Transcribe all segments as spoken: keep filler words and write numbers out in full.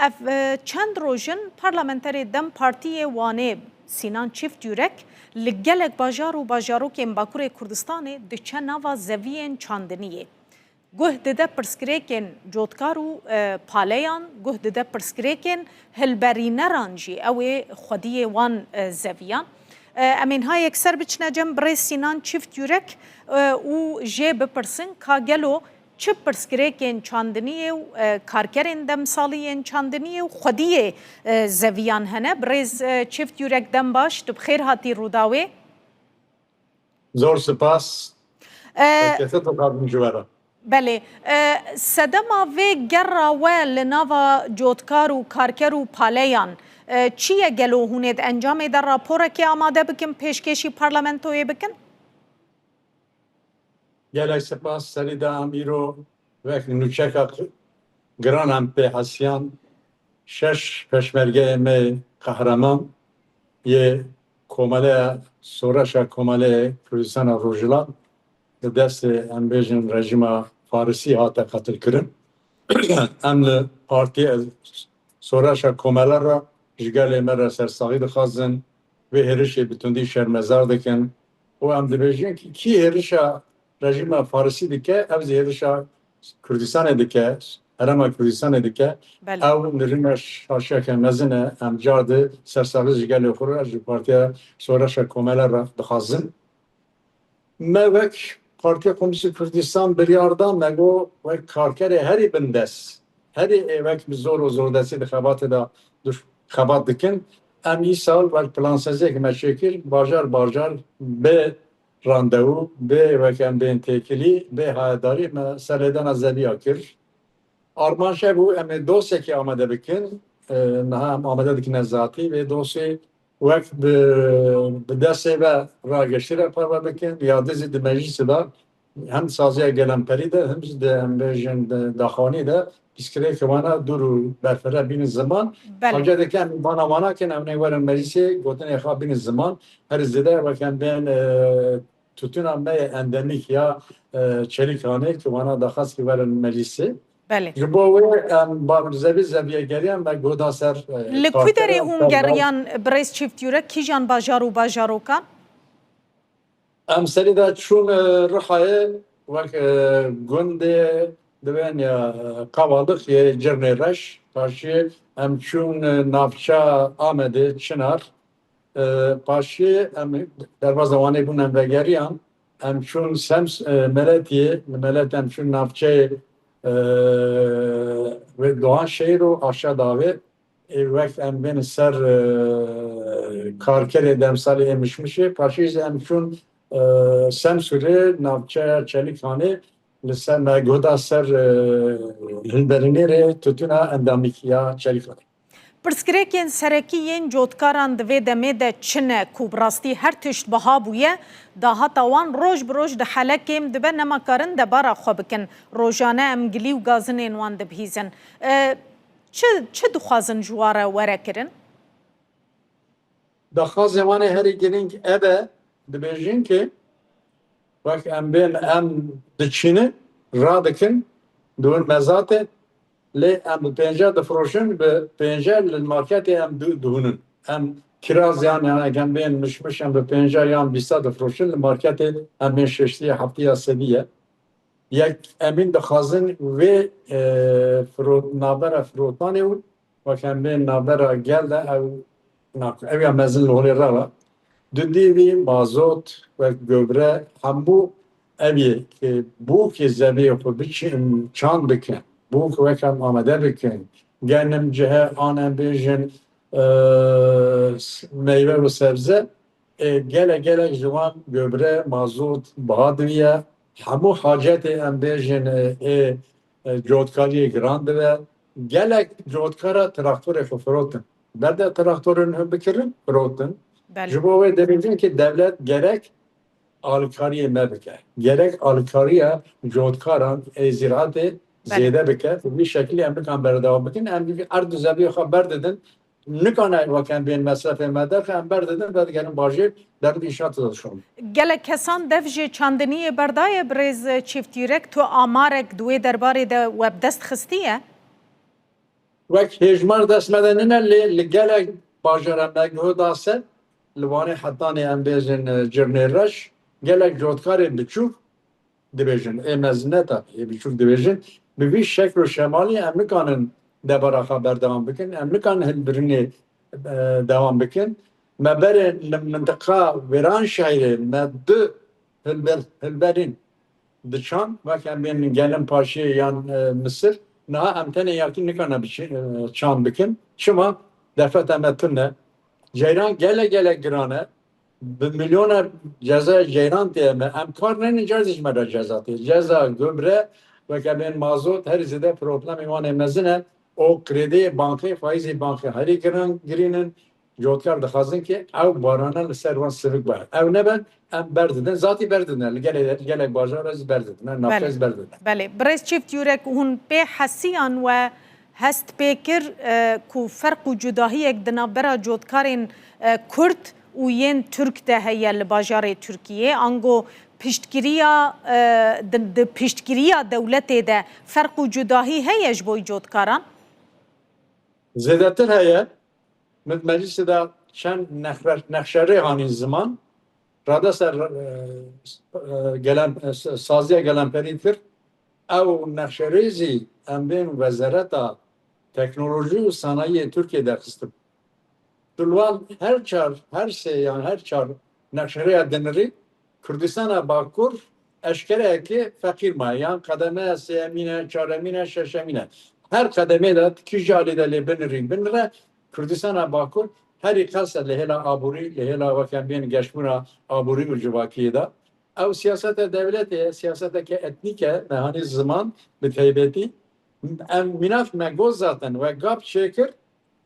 Ev, e, çend roj in parlamenterê DEM Partî yê Wanê Sînan Çîftyurek li gelek bajar û bajarokên Bakurê Kurdistanê diçe nava zeviyên çandiniyê. Guh dide pirsgirêkên cotkar û, e, paleyan, guh dide pirsgirêkên hilberîneran jî, ew ê xwediyê wan, e, zeviyan. E, em ên ha yekser biçine cem birêz Sînan Çîftyurek, e, û jê bipirsin ka gelo çi pirsgirêkên çandiniyê û, e, karkerên demsalî yên çandiniyê û xwediyê, e, zeviyan hene. Birêz, e, Çîftyurek, dem baş, tu bi xêr hatî Rûdawê. Zor spas. E, Herkese tokadım civera. Belê. E, sedema vê gerra we li nava cotkar û karker û paleyan, e, çi ye gelo hûn ê di encamê de raporekê amade bikin, pêşkêşî parlamentoyê bikin? Gelek spas, serî de em îro wek nûçeka giran em pê hesiyan. Şeş peşmergeyê me qehreman yê Komeleya, Soreşa Komeleyê Kurdistana Rojhilat di destê, em bêjin, rejîma Farisî hate qetilkirin. Em li Partiya Soreşa Komele re ji gelê me re sersaxî dixwazin, vê hêrişê bi tundî şermezar dikin û em dibêjin ki kî hêrişa rejîma Farisî dike, ev zî hêrişa Kurdistanê dike, Herêma Kurdistanê dike. Belê. Ew nirîna şaşiyeke mezin e. Em car di sersaxî ji gelê xwe re, ji Partiya Soreşa Komele re dixwazin. Me wek Partiya Komunîstê Kurdistan biryar da, me got wek karkerê herî bindest, herî ê wek bi zor û zordestî di xebatê de duş-, xebat dikin. Em îsal wek plansaziyek me çêkir, bajar bajar bê randewu, bê wek em bên têkilî, bê hayedarî me serlêdana zeviya kir. Armanc hebû em ê dosyekê amade bikin. E, niha em amade dikine zatî. Vê dosyê wek bi, bi destê ve rageştî re parve bikin. Ya dizî di meclîsê de hem saziya gelemperî de hem jî di, em bêjin, di daxuyanî de pirsgirêkê wana dûr û berfireh bînin ziman. Belê. Hacet dike em vana wana kin, em nê werin meclîsê, gotinê xwe bînin ziman. Herî zêde wek em bên, e, tutûna me yê endemîk ya, e, Çelîkanê ki wana daxwaz ki werin meclîsê. Belê. Ji bo wê em ba zevî zeviyê geriyan me goda ser, e, Li ku derê hûn geriyan, birêz Çîftyurek, kîjan bajar û bajarokan? Em serî de çûn, e, Rihayê wek, e, gundê dibên ya, e, Qavalix yê Cirnê Reş. Paşê em çûn, e, navça Amedê Çinar. E, paşê em derbas Wanê bûn, em vegeriyan. Em çûn Sems, e, Meletiyê, li Melet em çûn navçeyê, e, wê Doğanşehir û Aşa Davê, e, wek em bên ser, e, karkerê demsalê ê Mişmişê. Paşê jî em çûn, e, Semsûrê, navçeya Çelîkanê, li ser me goda ser, e, hilberînê rê tutûna endamîk ya Çelîkanê. Pirsgirêkên serekî yên cotkaran di vê demê de çi ne ku bi rastî her tişt biha bûye, dahata wan roj bi roj dihelekêm dibe, nema karin debara xwe bikin. Rojane em gilî û gazinên wan dibihîzin. E, çi, çi dixwazin ji wan re were kirin? Daxwazê wan ê herî girîng ev e, dibêjin ki wek em bên em diçînin, radikin, dibin mezatê, lê em bi pênca difroşin, bi pênca li marketê em di-, dihûnin. Em kiraz yan, yan eger em bên mişmiş em bi pênca yan bîsta difroşin, li marketê em bên şeştiya, heftiya, sediye. Yek emîn dixwazin wê, e, firot-, navbera firotanê û wek em bên navbera gel de ew, na-, ew ya mezin li holê re ve. Dudî vî mazot wek gobre hemû ev yê ki bûkê zeviyê xwe biçin çand bikin, bûk wek em amade bikin, genim cihe an em bêjin, e, s-, meyve û sebze, e, gelek gelek ji wan gobre, mazot biha diviye. Hemû hacetê em bêjin, e, ê, e, cotkariyê giran dibe. Gelek cotkara traktorê xwe firotin. Berde traktorên hûn bikirin, firotin. Belê. Ji bo wê dibêjin ki dewlet gerek alîkariyê me bike. Gerek alîkariya cotkaran ê zîratê Belê. zêde bike. Bi vî şekilî em bikan berdewam bikin. Em erd û zeviyê xwe berdidin. Nikane wek em bên mesrefê me derxe, em berdidin, vedigerin bajêr, derin înşaat de dişon. Gelek kesan dev ji çandiniyê berdaye, birêz Çîftyurek, tu amarek di wê derbarê de we bi dest xistiye? Wek hêjmar dest me de nine, lê li gelek bajara me guh da ser, li Wanê hetanê em bêjin, e, Cirnê Reş, gelek cotkarên biçûk dibêjin, ê mezin ne tabii, ê biçûk dibêjin. Bi vî şekl û şemalî em nikanin debara xwe berdewam bikin, em nikanin hilbirînê, e, dewam bikin. Me berê li mintiqa Vêranşehîrê me du hilber-, hilberîn diçan, wek em bên Gelin Paşê yan, e, Misir, niha em tenê yakî nikane biçi-, e, çan bikin. Çima? Derfeta me tune. Ceyran gelek gelek giran e. Bi milyona ceza ceyran tê me. Em kar neynin, cazî ji me re ceza tê. Ceza, gübre, weke bên mazot, herî zêde problemê wan ê mezin e. O krêdê bankê, faîzê bankê herî giran, girîn in. Cotkar dixwazin ki ew barana li ser wan sivik be. Ew nebe, em berdidin. Zatî berdidin. Li gelek, gelek bajara jî berdidin. Navçe Belê. jî berdidin. Belê. Birêz Çift Yurek, hûn pê hesiyan we hest pê kir, e, ku ferq û cudahiyek di navbera cotkarên, e, Kurd û yên Tirk de heye li bajarê Tirkiyê? Ango piştgiriya, e, di, di piştgiriya dewletê de ferq û cudahî heye ji bo cotkaran? Zêdetir heye. Min di meclîsê de çend nexre-, nexşerê hanî ziman. Rade ser, e, e, gelen-, e, sa-, saziya gelemperî kir. Ew nexşerê zî em bên Wezareta Teknolojî û Sanayiyê Tirkiyê derxistibû. Tu li wan her çar, her sê yan her çar nexşerêya dinirî, Kurdistana Bakur eşkereyekê feqîr maye. Yan qedemeya sêyemîn e, çaremîn e, şeşemîn e. Her qedemê de tu kîja alî de lê binirî, binire, Kurdistana Bakur herî qels e li hêla aborî, li hêla weke em bên geşbûna aborî û civakiyê de. Ew siyaseta dewletê ye, siyaseteke etnîk e, mehanî ziman bi taybetî. Em mînak me got zaten, we gap çêkir,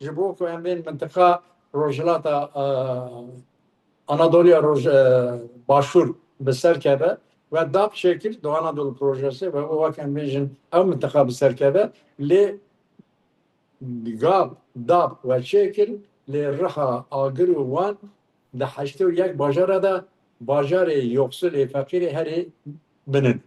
ji bo ku em bên mintiqa Rojhilata, e, Anadoliya Roj-, e, Başûr bi ser keve, we dap çêkir, Doğu Anadolu Projesi, we wek em bêjin ew mintiqa bi ser keve, lê gap, dap we çêkir, lê Riha, Agir û Wan di heştê û yek bajara de bajarê yoxsul ê feqîrê herê binin.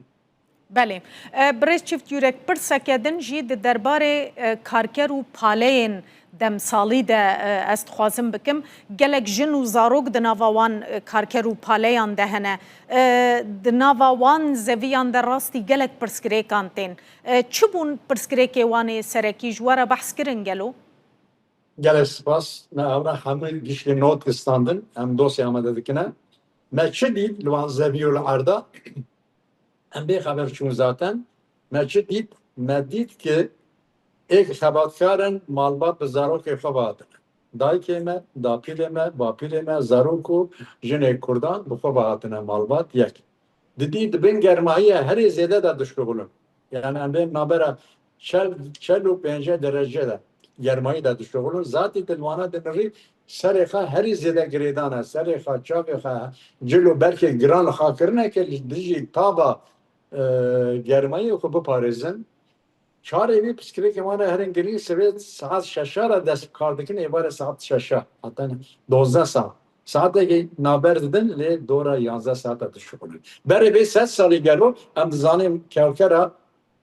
Belê. E, Birêz Çift Yurek, pirseke din jî di derbarê, e, karker û paleyên demsalî de, e, ez dixwazim bikim. Gelek jin û zarok di nava wan, e, karker û paleyan de hene. E, di nava wan zeviyan de rastî gelek pirsgirêkan tên. E, çi bûn pirsgirêkê wan ê serekî, ji we re behs kirin gelo? Gelek spas. Me ewra hemû giştî not standin. Em dosya amade dikine. Me çi dît li wan zevî û li erda? Em bê xeber çûn zaten. Me çi dît? Me dît ki êk xebatkar in, malbat bi zarokê xwe ve hatine. Dayikê me, dapîlê me, bapîlê me, zarok û jinê Kurdan bi xwe ve hatine malbat. Yek. Didî di bin germahiya herî zêde de dişuxulin. Yani em bên nabera çel, çel û pêncî derece de germayî de dişuxulin. Zatî di li wana dinirî serê xwe herî zêde girêdan e. Serê xwe, çavê xwe, cil û berkê giran li xwe kirine ke li dijî tava, e, germayî xwe biparêzin. Çarê wî pirsgirêkê wan re herin girîng, sibê saet şeşa re dest bi kar dikin, êvarê saet şeşa, heta dozdeh saet. Saetekê naber didin, lê dora yanzdeh saeta dişuxulin. Berê vê sed salî gelo, em dizanin karkera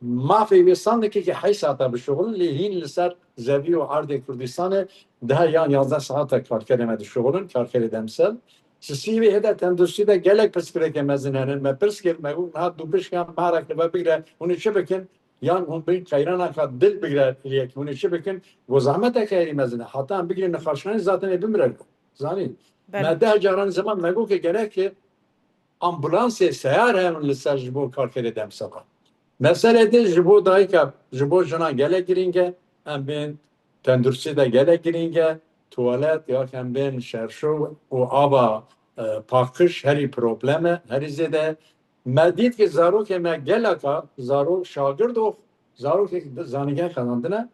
mafê wê sandikê ki heşt saeta bişuxulin, lê hîn li ser zevî û erdê Kurdistanê deh yan yanzdeh saeta karkerê me dişuxulin, karkerê demsel. Sisî wê hêde tenduristî de gelek pirsgirêkê mezin hene. Me pirs kir, me got, niha dûpişkan marek li we bigre, hûn ê çi bikin? Yan hûn bin qeyranaka dil bigre, yek hûn ê çi bikin? Go zehmeteke herî mezin e. Heta em bigrin nexaşxanê zaten ê bimire go. Zanî? Belê. Me deh caran ziman me go ke gerek e ambulansê seyar herin li ser ji bo karkerê demsela. Mesele de ji bo dayika, ji bo jinan gelek girîng e. Em bên tenduristî de gelek girîng e. Tuwalet, ya em bên şerşo û ava, e, paqij herî problem e, herî zêde. Me dît ki zarokê me geleka, zarok, şagird û zarokê zanîgeh qezandine.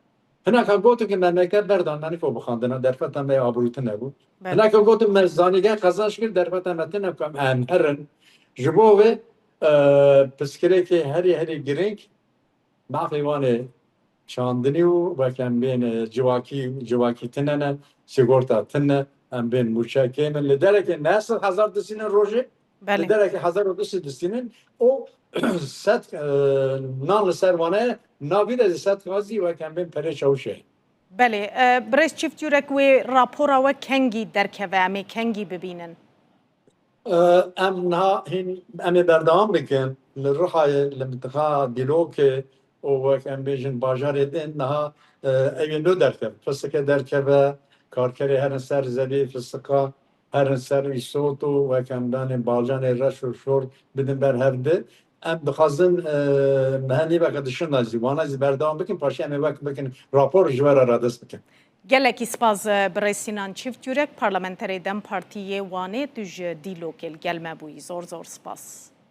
Hineka gotin ki me mekteb berdan, me niko bixandina, derfeta me aborî tune bû. Belê. Hineka gotin me zanîgeh qezenç kir, derfeta me tune ku em herin. Ji bo vê, e, pirsgirêkê herî, herî girîng, mafê wan ê çandinî û wek em bên, e, civakî, civakî tune ne, sigorta tune, em bên mûçe kêm in. Li derekê ne sed hezar distînin rojê, Belê. Li derekê hezar û du sed distînin û sed, e, nan li ser wan e, navî de zî sed gazî wek em bên perê çawişê. Belê, e, birêz Çift Yurek, wê rapora we kengî derkeve, em ê kengî bibînin? Em niha hîn em ê berdewam bikin li Rihayê, li mintiqa Dîlokê û wek em bêjin bajarê din niha ew ê nû derkeve. Fistike derkeve, karkerê herin ser zevî, fistika herin ser îsot û wek em danê balcanê reş û şor bidin ber hevdi. Em dixwazin me nîveke dişina zî, wana zî berdewam bikin, paşê em ê wek bikin rapor ji we re radest bikin. Gelekî spas, e, birêz Sînan Çift Yurek, parlamenterê dem Partî yê Wanê, tu ji Dîlokê li gel me bûyî. Zor zor spas.